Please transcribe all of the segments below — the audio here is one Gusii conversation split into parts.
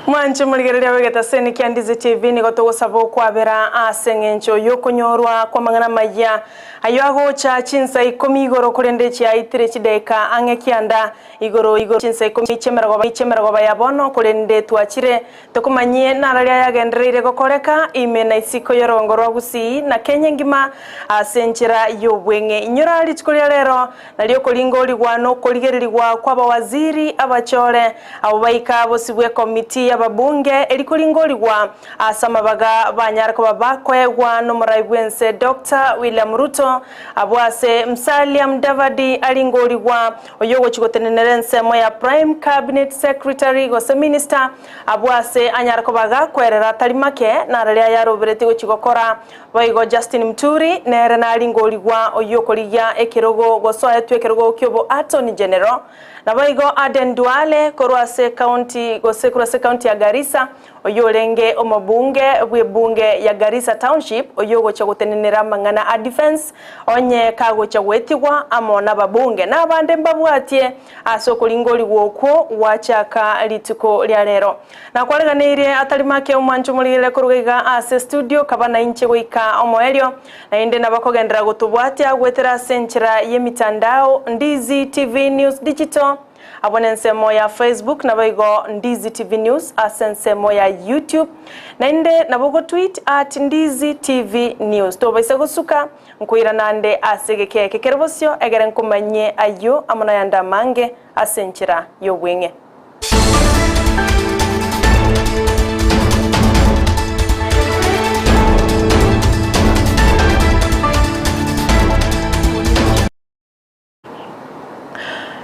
Mwanche morigereria bw'egetaseni kia Ndizi TV nigo togosaba okwabera ase eng'encho y'okonyorwa kw'amang'ana amayia ayio agocha chinsa ikomi igoro korende chiaitire chidaeka ang'e kianda igoro igoro chinsa ikomi chi'emerogoba chi'emerogoba ya bono korende twachire Tokomanyie nararia ayagendereire gokoreka ime na isiko y'orogongo rwa Gusii na Kenya engima ase enchera y'obweng'e. Inyora rituko ria rero nario okoringorigwa na okorigererigwa kw'abawaziri abachore abwo baika bosibwe ekomiti y'ababunge eri koringorigwa ase amabaga banyare koba bakoegwa nomorai bw'ense Doctor William Ruto abwo ase Musalia Mudavadi aringorigwa oyio ogochia gotenenera ensemo ya Prime Cabinet Secretary gose Minister Abwo ase anyare koba gakwerera atari make, nararia ayaroberetie gochia gokora. Boigo Justin Muturi nere naringorigwa oyio okorigia ekerogo gose oetwe ekerogo ki'obo Attorney General. Naboigo Aden Duale korwa ase ekaunti gose korwa ase ekaunti ya Garissa oyio orenge omobunge bw'ebunge ya Garissa Township oyio ogochia gotenenera amang'ana a Defence onye kagochia goetigwa amo nababunge na abande mbabwatie Ase okoringorigwa okwo gwachaka rituko ria rero. Nakwareganeirie atari make omwancho morigerere koruga iga ase studio kaba nainche goika omoerio, naende nabo kogenderera gotobwatia goetera ase enchera y'emitandao Ndizi TV News Digital abwo nensemo ya Facebook naboigo Ndizi TV News ase ensemo ya YouTube naende nabo ogotweet at Ndizi TV News. Tobaisa gosuka Nkoirana ande ase egeka eke kere bosio, egere nkomanyie ayio amo nayande amange ase enchera y'obweng'e.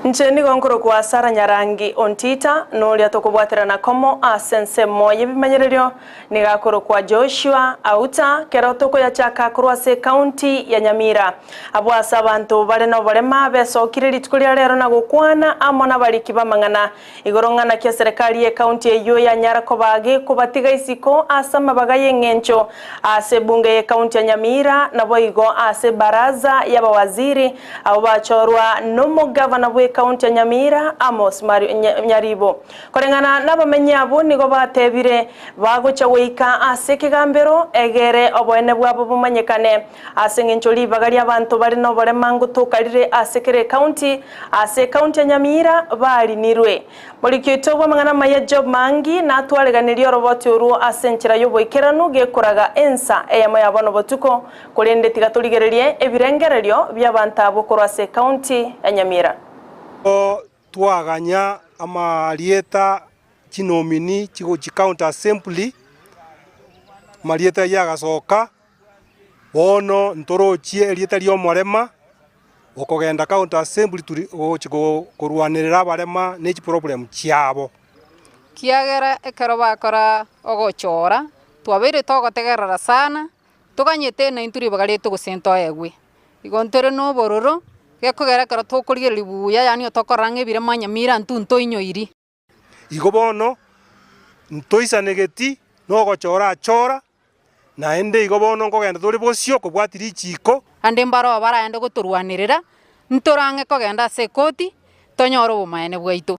Inche nigo nkorokwa Sara Nyarangi Ontita, na oria tokobwaterana komo ase ensemo y'ebimanyererio nigo akorokwa Joshua Auta, kero tokoyachaka korwa ase ekaunti ya Nyamira. Abwo ase abanto bare noborema besokire rituko ria rero na gokwana amo nabariki b'amang'ana igoro ng'a naki eserekari y'ekaunti eyio yanyara koba gekobatiga isiko ase amabaga y'eng'encho ase ebunge y'ekaunti ya Nyamira naboigo ase ebaraza y'abawaziri Abwo bachorwa nomogavana bw'ekaunti ya Nyamira, Amos Nyaribo. Koreng'ana nabamenyi abwo nigo batebire bagochia goika ase ekegambero egere oboene bwabo bomanyekane ase engencho ribaga ri'abanto bare noborema ngotoka rire ase kera ekaunti ase ekaunti ya Nyamira barinirwe. Moriki oito bw'amang'ana amaya Job Mangi natwareganirie oroboti orwo ase enchera y'oboikeranu gekoraga ensa eyemo ya bono botuko Korende tiga torigererie ebirengererio bi'abanto abwo korwa ase ekaunti ya Nyamira. Nigo twaganya amarieta chinomini chigochi county assembly, amarieta ayio agasoka, bono ntorochie erieta ria omorema okogenda county assembly turi gochi korwanerera abarema ne chiproblem chiabo. Kiagera ekero bakora ogochora, twabeire togotegerera sana. Toganyete naintwe ribaga riaito gose ntoegwe. Igo ntore nobororo, gekogera ekero tokorigereria buya yaani otokorora ng'a ebirema nyamira intwe ntoinyoiri. Igo bono ntoisanegeti nogochora achora, naende igo bono nkogenda tore bosio kobwatia richiiko. Ande mbaroo baraende gotorwanerera, ntorang'e kogenda ase ekoti, tonyore obomaene bwaito.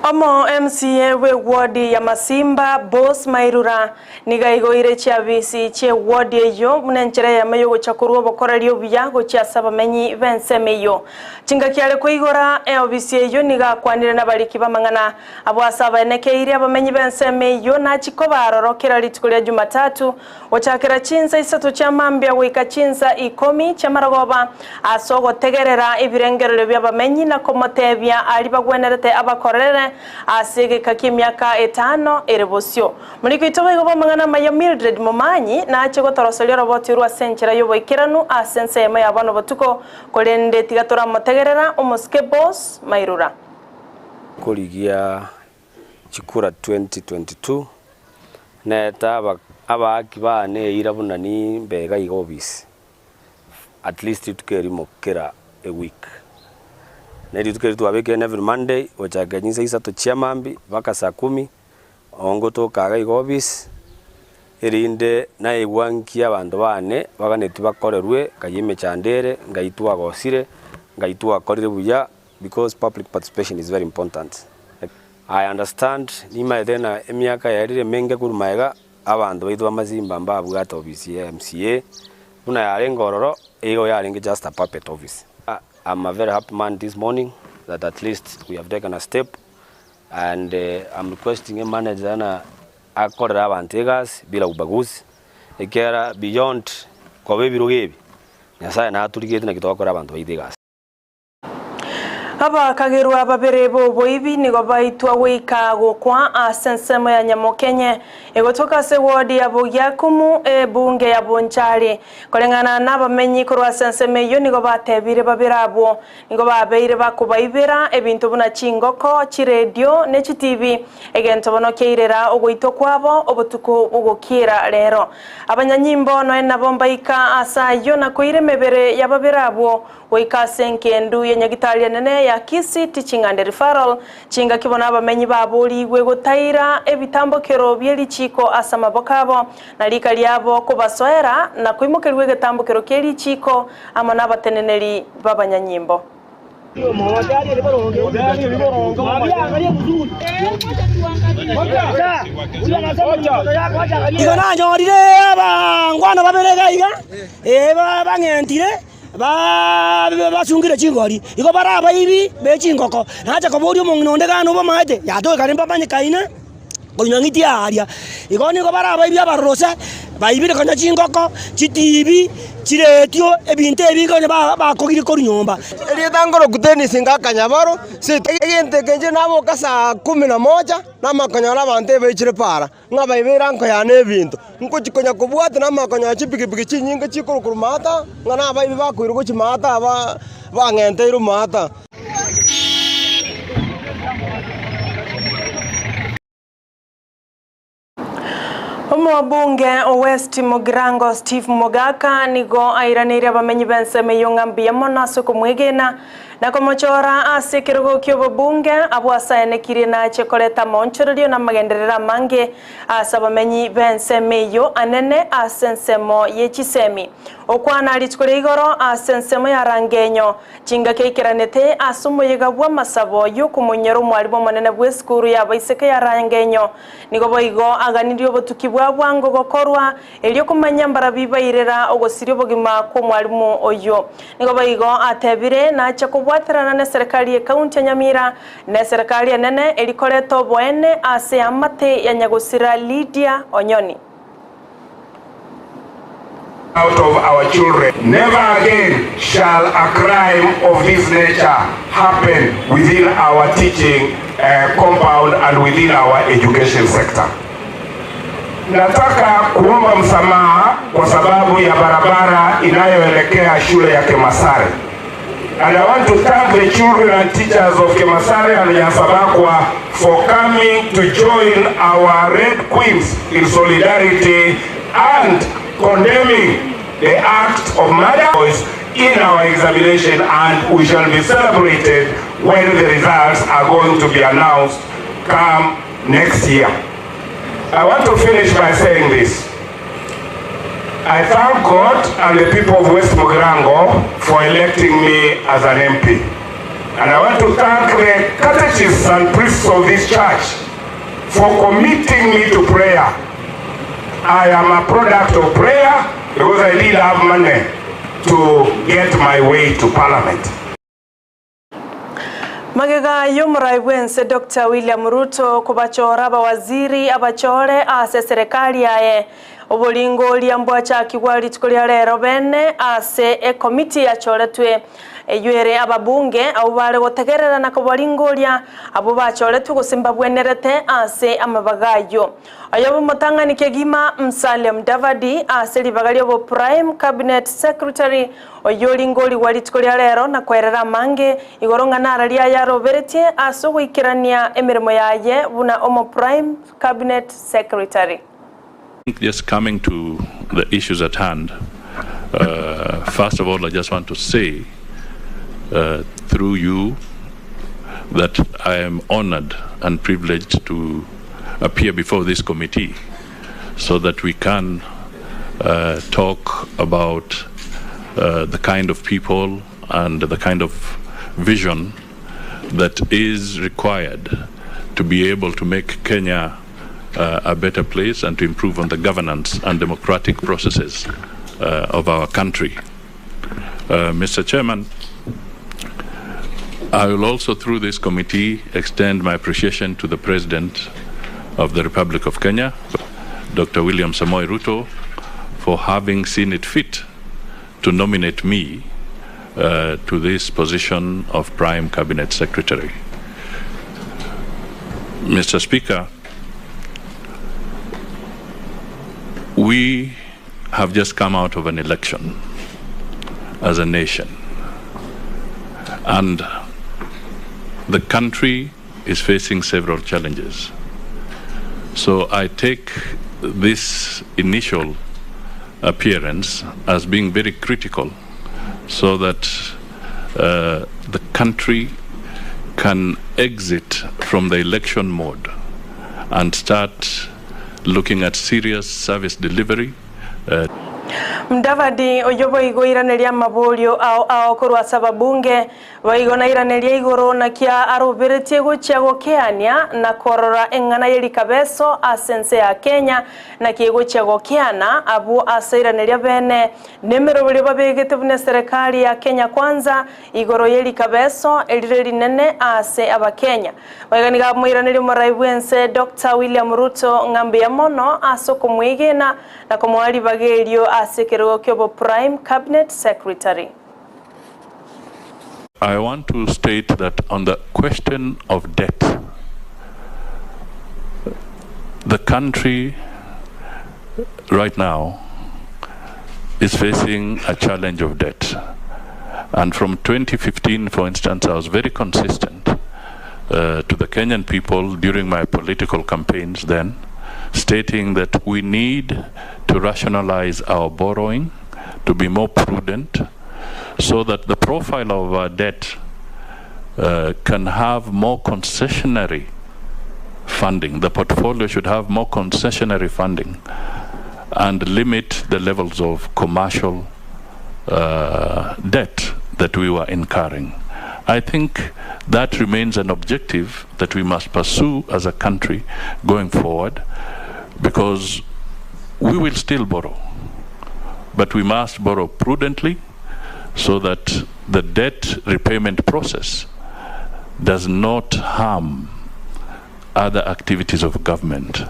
Omo MCA bw'ewodi ya Masimba, Boss Mairura, nigo aigoire chiabisi chi'ewodi eyio buna enchera eyemo y'ogocha korwa obokoreri obuya gochia ase abamenyi b'ensemo eyio. Chingaki are koigora eobisi eyio nigo akwanire nabariki b'amang'ana abwo ase abaenekeire abamenyi b'ensemo eyio nachie koba aroro kera rituko ria Jumatatu Gochakera chinsa isato chia mambia goika chinsa ikomi chi'amarogoba, ase ogotegerera ebirengererio bi'abamenyi na komotebia aria bagwenerete abakorere ase egeka ki'emiaka etano ere bosio. Moriko oito boigo bw'amang'ana amaya Mildred Momanyi nache gotoroseria oroboti orwo ase enchera y'oboikeranu ase ensemo ya bono botuko, korende tiga toramotegerera omosike Boss Mairura. Korigia chikura 2022, Neta abaaki baane eira buna nimbe iga iga obisi at least rituko erimo kera eweek. Ne rituko eri twabekire ne every Monday gochakera chinsa isato chia mambia mpaka saa kumi, oo ngotoka iga iga obisi, erinde naigwa nki abanto baane baganetie bakorerwe, nkai emechando ere, nkai twagosire, nkai twakorire buya because public participation is very important. I understand nimaete ng'a emiaka yaerire emenge korwa magega, abanto baito b'amazimba mbabwate ofisi ya MCA, buna yarenge ororo, igo yarenge just a puppet office. I'm a very happy man this morning that at least we have taken a step and I'm requesting a manager ng'a akorere abanto egasi bila ubaguzi, ekiagera beyond koba ebirogo ebi, Nyasaye naturigete naki togokora abanto baito egasi. Abakagerwa babere b'oboibi nigo baitwa goika gokwa ase ensemo ya Nyamokenye, egotoka ase ewodi ya Bogiakumu, ebunge ya Bonchari. Koreng'ana nabamenyi korwa ase ensemo eyio nigo batebire babere abwo nigo babeire bakobaibera ebinto buna chingoko, chiredio, ne chitibi, egento bono kiairera ogoitwa kwabo obotuko bogokiera rero. Abanyanyimbo noe nabo mbaika ase ayio na koira emebere ya babere abwo Goika ase engendu ya nyagitari enene ya Kisii Teaching and Referral, chingaki bono abamenyi baborigwe gotaira ebitambokero bie richiiko ase amaboko abo, na rika riabo kobasoera na koimokerigwa egetambokero kie richiiko amo nabateneneri b'abanyanyimbo. Igo nanyorire abangwana babere iga iga, ee bang'entire. Basungire chingori, igo bare abaibi be chingoko. Nacha koboria omong'ina onde gana obamaete, yatoekane mbamanyekaine koinywa ng'iti aaria. Igo nigo bare abaibi abarorose, baibire konya chingoko, chitibi, chiretio, ebinto ebi konya bakogirie korwa nyomba. Erieta nkoroku Dennis Ngakanyabaro, egento eke inche naboka saa kumi na moja, namakonyora abanto ebaichire para. Ng'a baibere anko yane ebinto, ngochia konya kobwata namanye konyora chipikipiki chinyinge chikorwa maata, ng'a nabaibi bakoirwa gochia maata aba bang'enteirwe maata. Omobunge o West Mugirango Steve Mogaka nigo airaneirie abamenyi b'ensemo eyio ng'a mbuya mono ase okomwegena Na komochora ase ekerogo ki'obobunge, abwo asaenekirie nache koreta amaonchorerio na amagenderero amange ase abamenyi b'ensemo eyio anene ase ensemo ye chisemi. Okwana rituko ria igoro ase ensemo ya Rangenyo, chingaki aikeranete ase omoyega bw'amasabo y'okomonyora omwalimu omonene bw'esukuru y'abaiseke ya Rangenyo, nigo boigo aganirie obotuki bwa bwango gokorwa Erio komanya mbarabi bairera ogosiria obogima kw'omwalimu oyio. Nigo boigo atebire nache kobwaterana neserekari y'ekaunti ya Nyamira na eserekari enene eri koreta oboene ase eamate ya nyagosira Lydia Onyoni. Out of our children. Never again shall a crime of this nature happen within our teaching compound and within our education sector. Nataka kuomba msamaha kwa sababu ya barabara inayoelekea shule ya Kemasare. And I want to thank the children and teachers of Kemasare and Nyasabakwa for coming to join our Red Queens in solidarity and condemning the act of murder in our examination and we shall be celebrated when the results are going to be announced come next year. I want to finish by saying this. I thank God and the people of West Mugirango for electing me as an MP. And I want to thank the catechists and priests of this church for committing me to prayer. I am a product of prayer because I didn't have money to get my way to parliament. Magega y'omorai bw'ense Doctor William Ruto kobachora abawaziri abachore ase eserekari yaye, oboringoria mbwachakigwa rituko ria rero bene ase ekomiti yachoretwe eyio ere ababunge abwo bare gotegerera na kobaringoria abwo bachoretwe gose mbabwenerete ase amabaga ayio. Oyo bw'omotang'ani kegima Musalia Mudavadi ase ribaga ri'obo Prime Cabinet Secretary Oyio oringorigwa rituko ria rero na kwerera amange igoro ng'a nararia ayaroberetie ase ogoikerania emeremo yaye buna omo Prime Cabinet Secretary. Just coming to the issues at hand, first of all I just want to say through you that I am honored and privileged to appear before this committee so that we can talk about the kind of people and the kind of vision that is required to to be able to make Kenya uh, a better place and to improve on the governance and democratic processes uh, of our country. Uh, Mr. Chairman, I will also, through this committee, extend my appreciation to the President of the Republic of Kenya, Dr. William Samoei Ruto, for having seen it fit to nominate me uh, to this position of Prime Cabinet Secretary. Mr. Speaker, we have just come out of an election as a nation. And the country is facing several challenges. So I take this initial appearance as being very critical so that uh, the country can exit from the election mode and start looking at serious service delivery. Uh, Mudavadi oyo boigo iraneria amaborio ao ao korwa ase ababunge boigo nairaneria igoro nakia aroberetie gochia gokeania na korora eng'ana ye rikabeso ase ense ya Kenya naki egochia gokeana abwo ase iraneria bene nemeroberio babegete buna serikali ya Kenya Kwanza igoro ye rikabeso erire rinene ase abakenya boigo niga moiraneria omorai bwense Dr. William Ruto ng'ambe ya mono ase okomwegena na komoa ribaga erio ase ekerogo kia obo Prime Cabinet Secretary. I want to state that on the question of debt, the country right now is facing a challenge of debt. And from 2015, for instance, I was very consistent to the Kenyan people during my political campaigns then, stating that we need to rationalize our borrowing, to be more prudent, so that the profile of our debt can have more concessionary funding. The portfolio should have more concessionary funding and limit the levels of commercial debt that we were incurring. I think that remains an objective that we must pursue as a country going forward, because we will still borrow, but we must borrow prudently so that the debt repayment process does not harm other activities of government.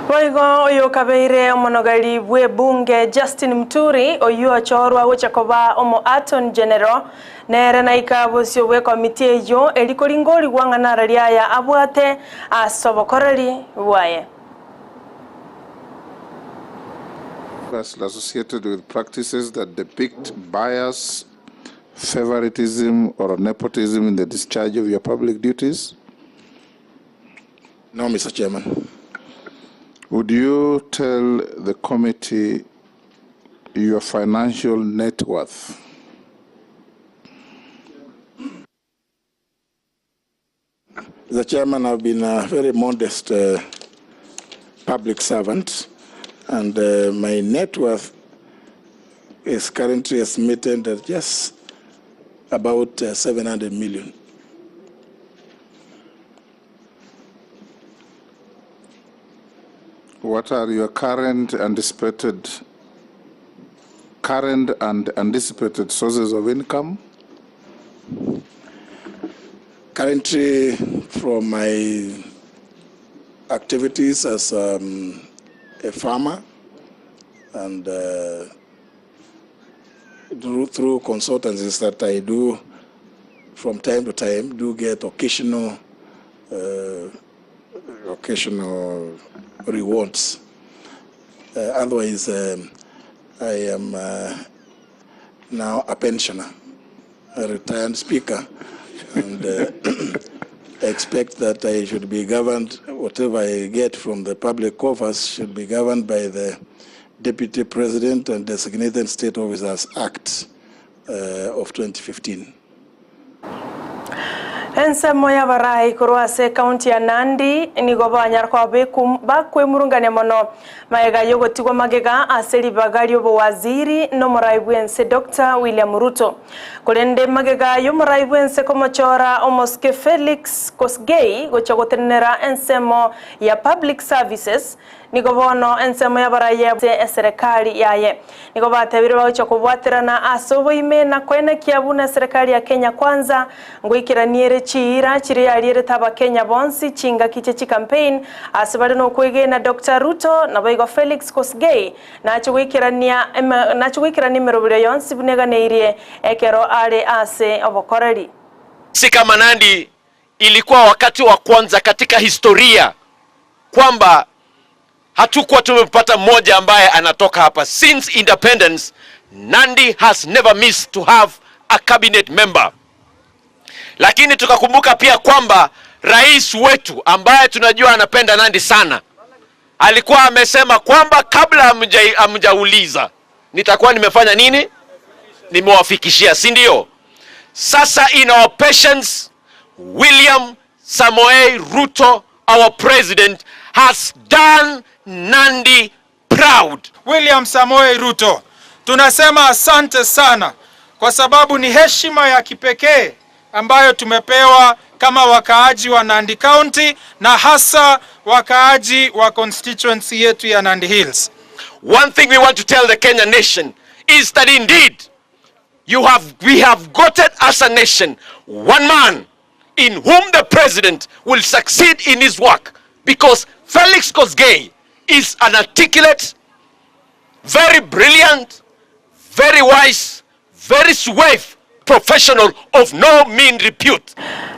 Boigo oyo kabeire omonogari bwe bunge Justin Muturi oyu achorwa gocha koba omo Attorney General nere naika bosio bwe komiti eyo erikoringori gwang'ana riaya abwate ase obokoreri bwaye. Associated with practices that depict bias, favoritism, or nepotism in the discharge of your public duties? No, Mr. Chairman. Would you tell the committee your financial net worth? Mr. Chairman, I've been a very modest public servant, and my net worth is currently estimated at just about 700 million. What are your current anticipated current and anticipated sources of income? Currently, from my activities as a farmer and through consultancies that I do from time to time, do get occasional rewards. Otherwise, I am now a pensioner, a retired speaker, and expect that I should be governed, whatever I get from the public coffers should be governed by the Deputy President and Designated State Officers Act of 2015. Ensemo y'abarai korwa ase ekaunti ya Nandi nigo banyara koba bakwemurungania mono magega y'ogotigwa magega ase ribaga ri'obowaziri n'omorai bw'ense Doctor William Ruto. Korende magega y'omorai bw'ense komochora omosike Felix Kosgei gochia gotenenera ensemo ya Public Services, Nigo bono ensemo y'abarai ase eserekari yaye nigo batebire bagochia kobwaterana ase oboime na koenekia buna eserekari ya Kenya Kwanza ngoikeranie ere chiira chiria yarierete abakenya bonsi chingaki chie chikampein ase bare nokwegena Doctor Ruto naboigo Felix Kosgei nache goikerania nache goikerania emeroberio yonsi buna eganeirie ekero are ase obokoreri. Sisi kama Nandi ilikuwa wakati wa kwanza katika historia kwamba hatukuwa tumepata mmoja ambaye anatoka hapa. Since independence, Nandi has never missed to have a cabinet member. Lakini tukakumbuka pia kwamba rais wetu ambaye tunajua anapenda Nandi sana alikuwa amesema kwamba kabla hamjauliza nitakuwa nimefanya nini, nimewafikishia, si ndio? Sasa in our patience, William Samoei Ruto our president has done Nandi proud. William Samoei Ruto, tunasema asante sana kwa sababu ni heshima ya kipekee ambayo tumepewa kama wakaaji wa Nandi County na hasa wakaaji wa constituency yetu ya Nandi Hills. One thing we want to tell the Kenya nation is that indeed you have, we have gotten as a nation one man in whom the president will succeed in his work because Felix Kosgei is an articulate, very brilliant, very wise, very suave professional of no mean repute.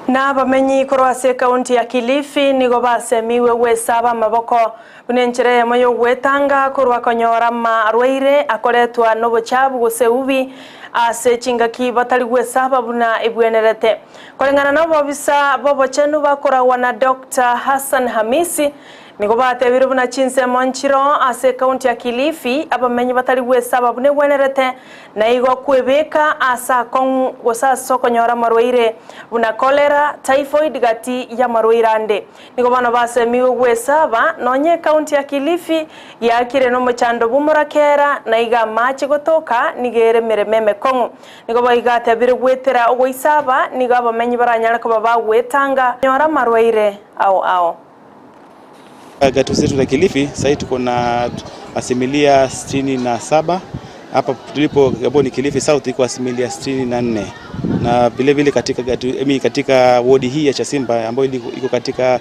Na abamenyi korwa ase ekaunti ya Kilifi nigo basemiwe gwesaba amaboko buna enchera eyemo yogwetanga korwa konyora amarwaire akoretwa nobochabu gose ubi ase chingaki batari gwesaba buna ebwenerete. Koreng'ana na obobisa bw'obochenu bakoragwa na Doctor Hassan Hamisi, nigo batebire buna chinsemo nchiro ase ekaunti ya Kilifi abamenyi batari gwesaba buna egwenerete na igo kwebeka ase akong'u gose ase okonyora amarwaire buna cholera, typhoid gati y'amarwaire ande. Nigo bono basemigwe gwesaba nonye ekaunti ya Kilifi yaakire nomochando bw'omorakera na iga amache gotoka nigo ere emeremo emekong'u. Nigo boigo atebire gwetera ogoisaba nigo abamenyi baranyare koba bagwetanga konyora amarwaire ao ao. Gatuzi letu la Kilifi sasa tuko na asimilia 67 hapa tulipo ambapo ni Kilifi South iko asimilia 64 na vile vile katika gatu, emi, katika wodi hii ya Chasimba ambayo iko katika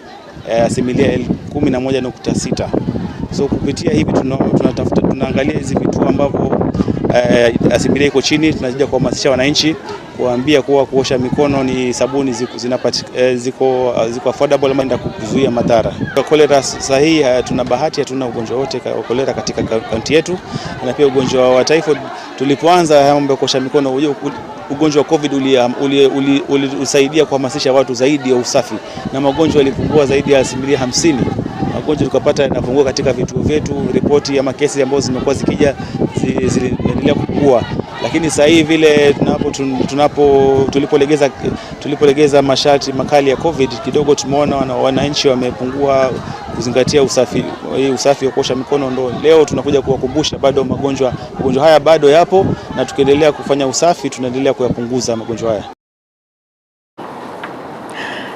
asimilia 11.6. So kupitia hivi tunatafuta tunaangalia hizi vituo ambavyo asimilia iko chini, tunakuja kuhamasisha wananchi kuambia kuwa kuosha mikono ni sabuni ziko, ziko, ziko affordable ama kuzuia madhara. Kwa Kolera sasa hii tuna bahati hatuna ugonjwa wote wa kolera katika kaunti yetu, na pia ugonjwa wa typhoid tulipoanza haya mambo ya kuosha mikono, ugonjwa wa COVID ulisaidia kuhamasisha watu zaidi ya usafi na magonjwa yalipungua zaidi ya asilimia 50. Magonjwa tukapata yanapungua katika vituo vyetu, ripoti ama kesi ambazo zimekuwa zikija ziliendelea kupungua, lakini sasa hivi vile tunapo, tunapo tulipolegeza tulipolegeza masharti makali ya COVID kidogo, tumeona wananchi wamepungua kuzingatia usafi, usafi wa kuosha mikono. Ndo leo tunakuja kuwakumbusha bado magonjwa haya bado yapo, na tukiendelea kufanya usafi tunaendelea kuyapunguza magonjwa haya.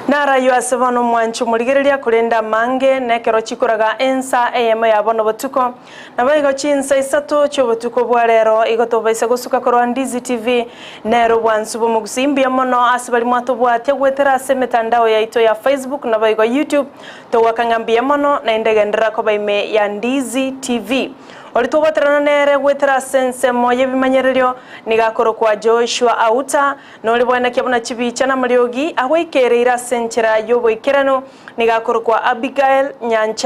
Narayo ase bono omwancho omorigereria korende amange nekero chikoraga ensa eyemo ya bono botuko nabo igo chinsa isato chiobotuko bwa rero igo tobaisa gosuka korwa Ndizi TV nero bwansu bw'omogusi mbuya mono ase bari mwatobwatia gwetera ase emitandao yaito ya Facebook nabo igo YouTube togwakang'a mbuya mono naende genderera koba ime ya Ndizi TV. Oria togwaterana nere goetera ase ensemo y'ebimanyererio nigo akorokwa Joshua Auta, na oria bwenekia buna chibicha na amariogi agoikereire ase enchera y'oboikeranu nigo akorokwa Abigael Nyancha.